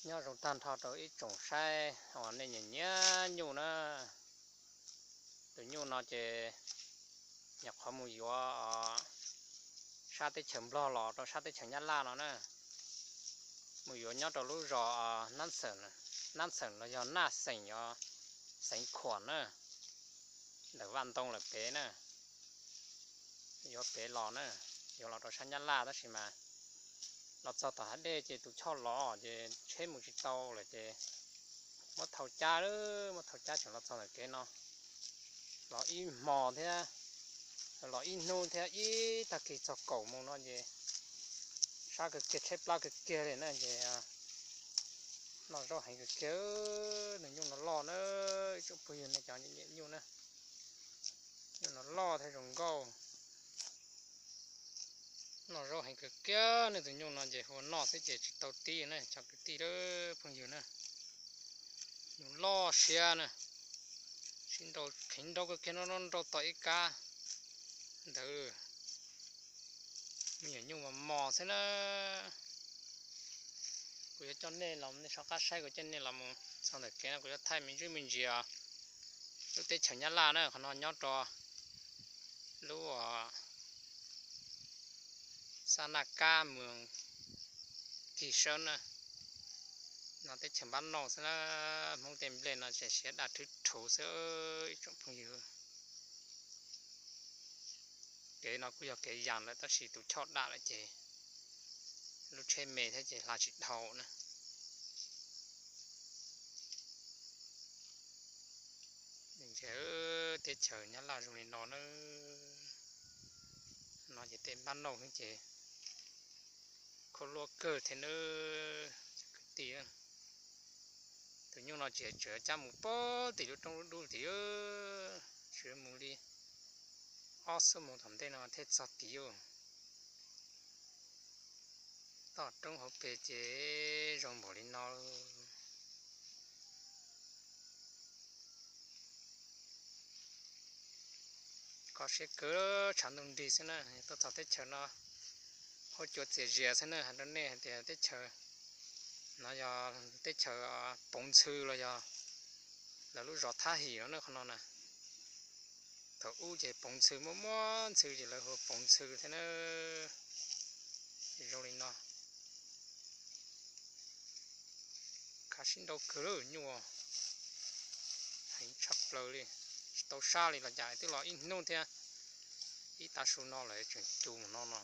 Nyob zoo tag nrho rau ib tsoom saib uas nej nyiam nyiam nyuj na. Tus nyuj no ces nyuam qhuav mus yuav sab teb chaws Nplog los rau sab teb chaws Nyab Laj no na. Mus yuav nyob rau lub zos Nab Xeem, Nab Xeem los yog Naj Xeem, xeev Khuam na, ntawm Vaj Ntoo lawm pem na. Yuav pem los na, yuav los rau sab Nyab Laj tab sis mas los txog tom hav dej ces tus choj lov ces tsheb mus tsis tau lawm ces muab thau cab, muab thau cab tseem los txog ntawm kev no. Los ib hmo thiab, los ib hnub thiab ib tag kis txog kaum moos no ces sab kawg kiag, tshaib plab kawg kiag li na ces noj zaub heev kawg kiag. Nws nyuj no loj na, ib tsoom phooj ywg nej cov nyiam nyuj na. Nyuj no loj thiab zoo nkauj. Noj zaub heev kawg kiag, nws tus nyuj no ces hu noj xwb ces tsis tau tib na cov kwv tij phooj ywg na. Nyuj loj siab na, sib nrau kheev nrau kawg kiag, nrau tom ib kab ntawd. Me nyuam nyuj mos mos xwb na. Kuv yuav coj nej los, nej soj qab saib, kuv coj nej los mus txog ntawm kev no kuv yuav thaij me ntsis me ntsis lub teb chaws Nyab Laj na, qhov no nyob rau lub Xab Naj Kab, moos Kis Sawb na. No teb chaws npab nauj xwb na, Hmoob tej nplej no tseem siav daj rhwv rhuv xwb ib tsoom phooj ywg. Kev no kuj yog kev yas lawm tab sis tus choj dam lawm ces lub tsheb me thiab ces hla tsis dhau na. Teb chaws Nyab Laj zoo li no na. No ces tej npab nauj xwb ces khuab luab kawg thiab na. Cov kwv tij, tus nyuj no tseem tseem cab mus pem tim lub roob lub dub tid, tseem mus li ob xuab moos tom ntej no thiaj txog tid. Toj roob hauv pes ces zoo npaum li no. Kho siab kawg, tshav ntuj nrig xwb na, tuaj txog teb chaws no huab cua txias zias xwb na. Hais rau nej hais tias teb chaws no yog teb chaws Poov Ntxhw los yog lawv lub zos Thab Him no na, qhov no na. Thaum ub ces Poov Ntxhw muaj muaj ntxhw ces lawv hu Poov Ntxhw thiab na. Zoo li no, khav sib nrau kawg lawm, nyuj heev tshaj plaws li, tsis tau sab li los cas twb los ib hnub thiab, ib tav su no lawm tseem cus mus no no.